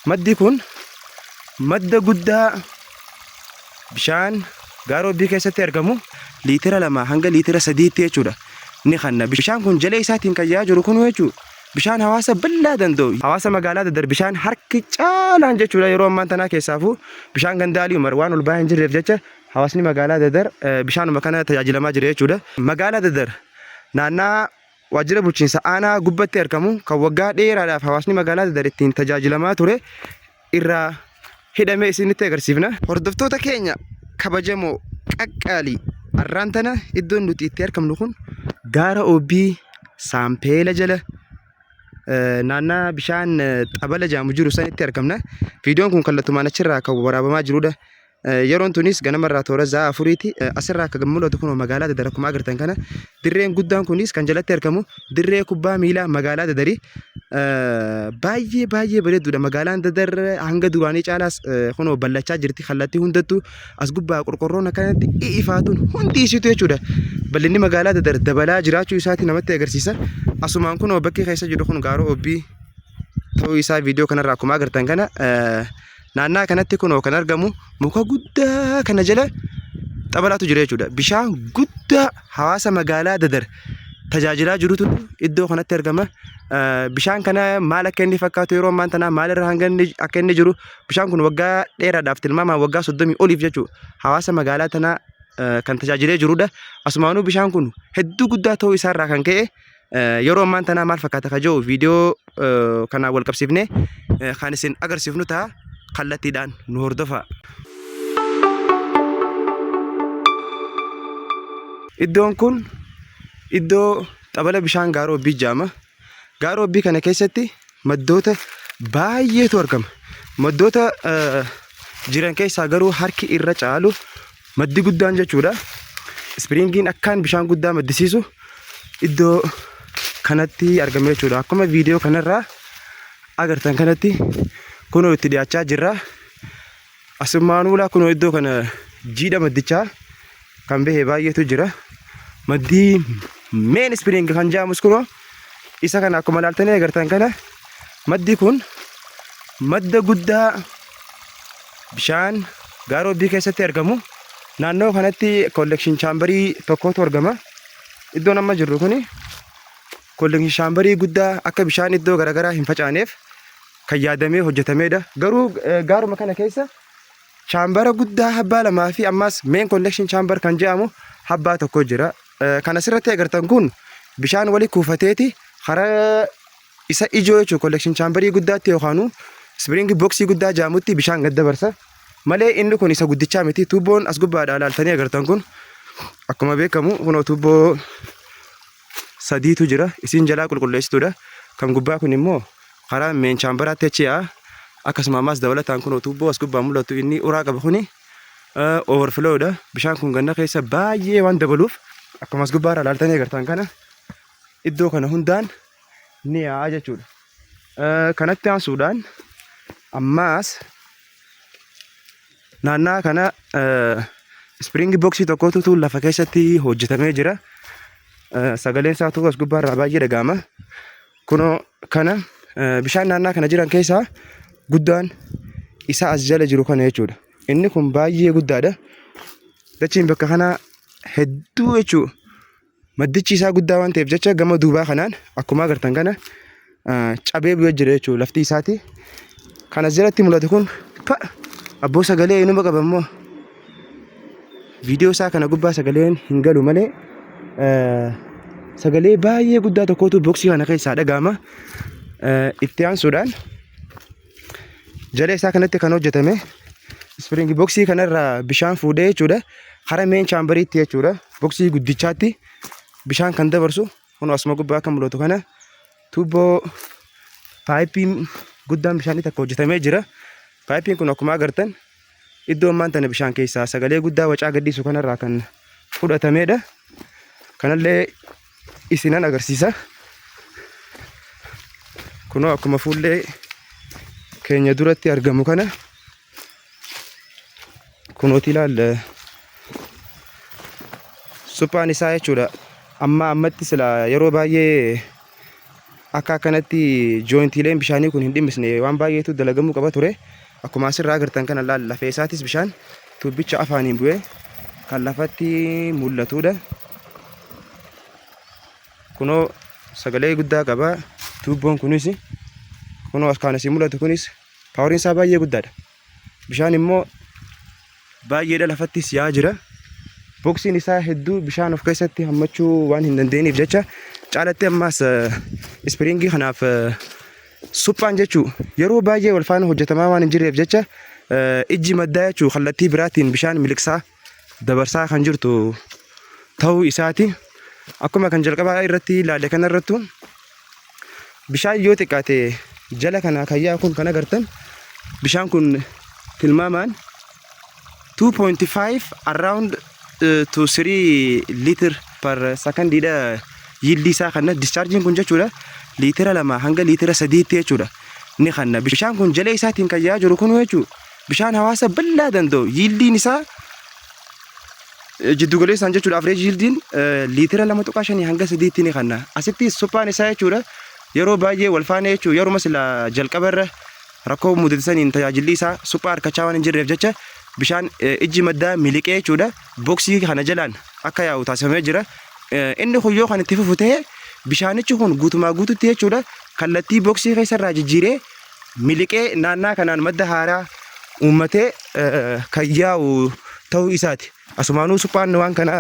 Maddi kun madda guddaa bishaan gaara Obbii keessatti argamu liitira 2 hanga liitira 3tti jechuudha ni kanna. Bishaan kun jalee isaatiin kan yaa'aa jiru kun jechuudha. Bishaan hawaasa bal'aa danda'u. Hawaasa magaalaa Dadar bishaan harki caalaan jechuudha yeroo ammaan tanaa keessaafuu bishaan ganda Alii Umar waan ol bahaa hin jirreef jecha hawaasni magaalaa Dadar bishaanuma kana tajaajilamaa jira jechuudha. Magaalaa Dadar naannaa Waajjira bulchiinsa aanaa gubbatti argamu kan waggaa dheeraadhaaf hawaasni magaalaa Dadar ittiin tajaajilamaa ture irraa hidhamee isinitti agarsiifna. Hordoftoota keenya kabajamoo qaqqaalii arraan tana iddoon nuti itti argamnu kun gaara Oobbii Saampeela jala naannaa bishaan xabala jaamu jiru sanitti argamna. Viidiyoon kun kallattumaan achirraa kan waraabamaa jirudha. Yeroon tunis ganamarraa toora za'a afuriiti. Asirraa akka mul'atu kun magaalaa Dadar akkuma agartan kana dirreen guddaan kunis kan jalatti argamu dirree kubbaa miilaa magaalaa Dadari. Baay'ee baay'ee bareedduudha. Magaalaan Dadar hanga duraanii caalaas kunoo ballachaa jirti kallattii hundattuu as gubbaa qorqorroon akkanatti ifaatuun hundi isiitu jechuudha. Bal'inni magaalaa Dadar dabalaa jiraachuu isaati namatti agarsiisa. Asumaan kunoo bakki keessa jiru kun gaaroo Obbii ta'uu isaa viidiyoo kanarraa akkuma agartan kana Naannaa kanatti kunoo kan argamu muka guddaa kana jala xabalaatu jira jechuudha. Bishaan guddaa hawaasa magaalaa Dadar tajaajilaa jirutu iddoo kanatti argama. Bishaan kana maal akka inni fakkaatu yeroo ammaan tanaa maalirra hanga inni akka inni jiru bishaan kun waggaa dheeraadhaaf tilmaamaan waggaa 30 oliif jechuudha. Hawaasa magaalaa tanaa kan tajaajilee jirudha. Asumaanuu bishaan kun hedduu guddaa ta'uu isaarraa kan ka'e Yeroo ammaan tanaa maal fakkaata ka jiru viidiyoo kanaan wal qabsiifnee kan isin agarsiifnu ta'a kallattiidhaan nu hordofaa. Iddoon kun iddoo xabala bishaan gaara Obbii jedhama. Gaara Obbii kana keessatti maddoota baay'eetu argama. Maddoota jiran keessaa garuu harki irra caalu Maddi guddaan jechuudha. Ispiriingiin akkaan bishaan guddaa maddisiisu iddoo kanatti argama jechuudha. Akkuma viidiyoo kanarraa agartan kanatti kunoo itti dhiyaachaa jirra. Asumaanuu kunoo iddoo kana jiidha maddichaa kan bahe baay'eetu jira. Maddii meen ispiriing kan jedhamus kunoo isa kana akkuma ilaaltanii agartan kana maddi kun madda guddaa Bishaan gaara Obbii keessatti argamu. Naannoo kanatti kollekshin chaambarii tokkotu argama. Iddoon amma jirru kuni kollekshin chaambarii guddaa akka bishaan iddoo garaagaraa hin facaaneef kan yaadamee hojjetamedha. Garuu gaaruma kana keessa chaambara guddaa habbaa lamaa fi ammas meen kollekshin chaambar kan jedhamu habbaa tokko jira. Kan asirratti agartan kun bishaan wali kuufateeti karaa isa ijoo jechuun collection chamberii guddaatti yookaanu spring boxii guddaa jaamutti bishaan gad dabarsa. Malee inni kun isa guddichaa miti. Tuubboon as gubbaadhaa ilaaltanii agartan kun akkuma beekamu kunoo tuubboo sadiitu jira. Isiin jalaa qulqulleessituudha. Kan gubbaa kun immoo karaa meen chaambaraatti achi yaa'a. Akkasuma ammaas dabalataan kunoo tuubboo as gubbaa mul'atu inni uraa qaba kuni overflowdha. Bishaan kun ganna keessa baay'ee waan dabaluuf akkuma as gubbaarraa ilaaltanii agartan kana iddoo kana hundaan ni yaa'a jechuudha. Kanatti aansuudhaan ammaas naannaa kana ispiriingi boksii tokkotu lafa keessatti hojjetamee jira. Sagaleen isaatu as gubbaarraa baay'ee dhaga'ama. Kunoo kana bishaan naannaa kana jiran keessaa guddaan isa as jala jiru kana jechuudha. Inni kun baay'ee guddaadha. Dachiin bakka kanaa hedduu jechuudha. Maddichi isaa guddaa waan ta'eef jecha gama duubaa kanaan akkuma agartan kana cabee bu'ee jira jechuudha lafti isaati. Kan as jalatti mul'atu kun pa abboo sagalee inuma qaba immoo viidiyoo isaa kana gubbaa sagaleen hin galu malee sagalee baay'ee guddaa tokkotu boksii kana keessaa dhaga'ama. Itti aansuudhaan jala isaa kanatti kan hojjetame ispiriingi boksii kanarraa bishaan fuudhee jechuudha karaa meen chaambariitti jechuudha boksii guddichaatti bishaan kan dabarsu kun asuma gubbaa akka mul'atu kana tuubboo paayippiin guddaan bishaanii takka hojjetamee jira. Paayippiin kun akkuma agartan iddoo ammaan tana bishaan keessaa sagalee guddaa wacaa gadhiisu kanarraa kan fudhatamedha. Kanallee isinan agarsiisa. Kunoo akkuma fuullee keenya duratti argamu kana kunooti ilaalla. Suphaan isaa jechuudha. Amma ammatti sila yeroo baay'ee Akka akkanatti jointiileen bishaanii kun hin dhimmisne waan baay'eetu dalagamuu qaba ture. Akkuma asirraa agartan kana laal, lafee isaatis bishaan tuubbicha afaaniin bu'ee kan lafatti mul'atudha. Kunoo sagalee guddaa qaba. Tuubboon kunis kunoo as kan asii mul'atu kunis poweriin isaa baay'ee guddaadha. Bishaan immoo baay'eedha, lafattis yaa jira. Boxiin isaa hedduu bishaan of keessatti hammachuu waan hin dandeenyeef jecha caalatti ammaas springii kanaaf suphaan jechuu yeroo baay'ee wal faana hojjetamaa waan hin jirreef jecha ijji maddaa jechuu kallattii biraatiin bishaan miliqsaa dabarsaa kan jirtu ta'uu isaati. Akkuma kan jalqabaa irratti ilaale kanarrattu bishaan yoo xiqqaate jala kanaa kan yaa'u kun kan agartan bishaan kun tilmaamaan 2.5 around to 3 liter per secondiidha yieldii isaa kana. Dischargeiin kun jechuudha liitira 2 hanga liitira 3tti jechuudha ni kanna. Bishaan kun jala isaatiin kan yaa'aa jiru kun jechuudha bishaan hawaasa bal'aa danda'u. Yieldiin isaa jiddu galeessaan jechuudha, average yieldiin liitira 2.5 hanga 3tti ni kanna. Asitti suphaan isaa jechuudha yeroo baay'ee wal faana jechuudha yeruma sila jalqabarra rakkoo mudatanii tajaajilli isaa suphaa harkachaa waan hin jirreef jecha bishaan ijji maddaa miliqee jechuudha boxii kana jalaan akka yaa'u taasifamee jira. Inni kun yoo kan itti fufu ta'e bishaanichi kun guutumaa guututti jechuudha kallattii boxii keessarraa jijjiiree miliqee naannaa kanaan madda haaraa uummatee kan yaa'u ta'uu isaati. Asumaanuu suphaan waan kana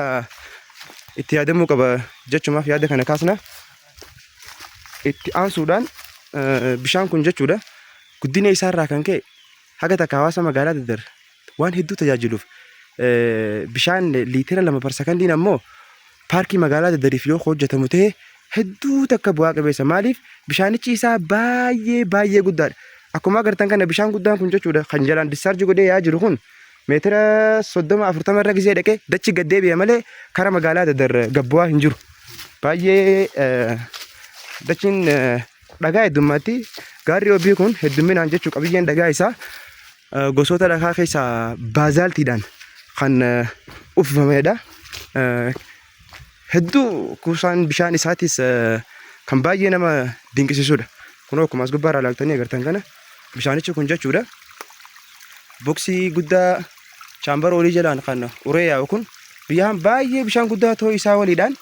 itti yaadamuu qaba jechumaaf yaada kana kaasna. Itti aansuudhaan bishaan kun jechuudha guddina isaarraa kan ka'e haga takka hawaasa magaalaa Dadar waan hedduu tajaajiluuf, bishaan liitira 2 per secondiin ammoo paarkii magaalaa Dadariif yoo hojjetamu ta'e hedduu takka bu'aa qabeessa. Maaliif? Bishaanichi isaa baay'ee baay'ee guddaadha. Akkuma agartan kana bishaan guddaan kun jechuudha kan jalaan discharge godhee yaa'aa jiru kun meetira 30 40 irra gizee dhaqee dachi gad deebi'a malee kara magaalaa Dadar gabbu'aa hin jiru. Baay'ee dachiin dhagaa heddummaatti. Gaarri Obii kun heddumminaan jechuu qabiyyeen dhagaa isaa gosoota dhagaa keessaa basaltiidhaan kan uffifamedha. Hedduu kuusaan bishaan isaatis kan baay'ee nama dinqisiisudha. Kunoo akkuma as gubbaarraa ilaaltanii agartan kana bishaanichi kun jechuudha. Boxii guddaa chamber olii jalaan kan uree yaa'u kun biyyaan baay'ee bishaan guddaa ta'uu isaa waliidhaan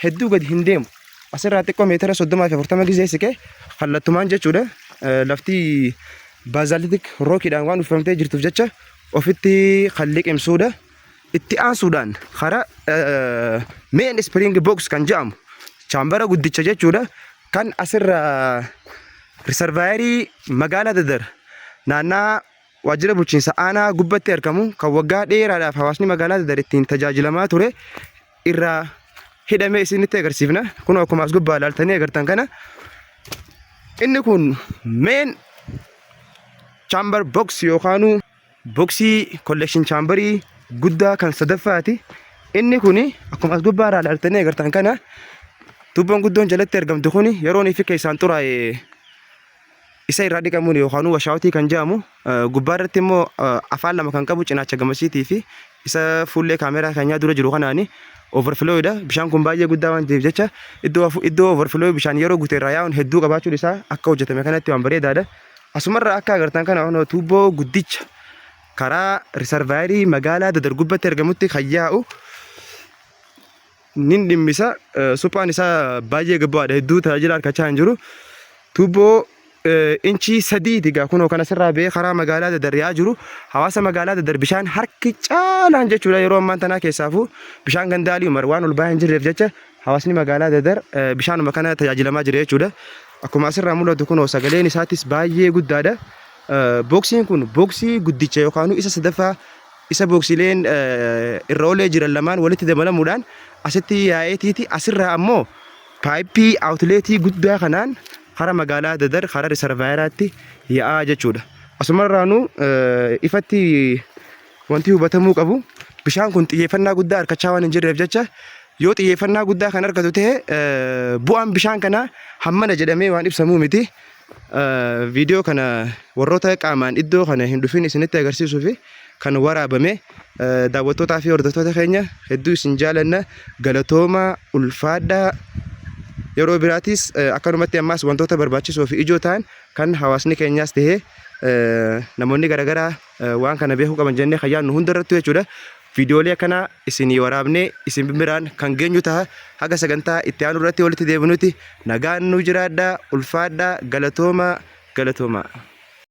hedduu gadi hin deemu. Asirraa xiqqoo meetira 30 fi 40 gizee siqee kallattumaan jechuudha. Lafti basaltic rockiidhaan waan uffifamtee jirtuuf jecha ofitti kan liqimsuudha. Itti aansuudhaan karaa main spring box kan jedhamu chambera guddicha jechuudha kan asirraa reservoirii magaalaa Dadar naannaa waajjira bulchiinsa aanaa gubbatti argamu kan waggaa dheeraadhaaf hawaasni magaalaa Dadar ittiin tajaajilamaa ture irraa hidhamee isinitti agarsiifna. Kun akkuma as gubbaa ilaaltanii agartan kana inni kun main chamber box yookaanuu boxii collection chamberii guddaa kan sadaffaati. Inni kun akkuma as gubbaa irraa ilaaltanii agartan kana tuubboon guddoon jalatti argamtu kun yeroo inni fi keessaan xuraa'e isa irraa dhiqamuun yookaan washoutii kan jedhamu, gubbaa irratti immoo afaan lama kan qabu cinaacha gamasiitii fi isa fuullee kaameraa keenyaa dura jiru kanaani overflowidha. Bishaan kun baay'ee guddaa waan ta'eef jecha iddoo overflow bishaan yeroo guute irraa yaa'uun hedduu qabaachuun isaa akka hojjetame kanatti waan bareedaadha. Asumarraa akka agartan kana tuubboo guddicha karaa reservoirii magaalaa Dadar gubbatti argamutti kan yaa'u nin dhimmisa. Suphaan isaa baay'ee gabbaadha, hedduu tajaajila harkachaa hin jiru. Tuubboo inchii 3ti gaa kunoo kan asirraa ba'ee karaa magaalaa Dadar yaa'aa jiru. Hawaasa magaalaa Dadar bishaan harki caalaan jechuudha yeroo ammaan tanaa keessaafuu bishaan gandaalii Umar waan ol ba'aa hin jirreef jecha hawaasni magaalaa Dadar bishaanuma kana tajaajilamaa jira jechuudha. Akkuma asirraa mul'atu kunoo sagaleen isaatis baay'ee guddaadha. Boxiin kun boxii guddicha yookaan isa sadaffaa isa boxiileen irra olee jiran lamaan walitti dabalamuudhaan asitti yaa'eetiiti asirraa ammoo pipeii outletii guddaa kanaan kara magaalaa Dadar kara reservoiraatti yaa'aa jechuudha. Asumarraanuu ifatti wanti hubatamuu qabu bishaan kun xiyyeeffannaa guddaa harkachaa waan hin jirreef jecha yoo xiyyeeffannaa guddaa kan argatu ta'e bu'aan bishaan kanaa hammana jedhamee waan ibsamuu miti. Viidiyoo kana warroota qaamaan iddoo kana hin dhufin isinitti agarsiisuu fi kan waraabame. Daawwattootaa fi hordoftoota keenya, hedduu isin jaalanna, galatooma, ulfaadhaa. Yeroo biraatis akkanumatti ammaas wantoota barbaachisoo fi ijoo ta'an kan hawaasni keenyaas ta'ee namoonni garaagaraa waan kana beekuu qaban jennee kan yaadnu hunda irratti jechuudha. Viidiyoolee akkanaa isinii waraabnee isin biraan kan geenyu ta'a. Haga sagantaa itti aanu irratti walitti deebinutti nagaan nu jiraadhaa, ulfaadhaa, galatoomaa, galatoomaa.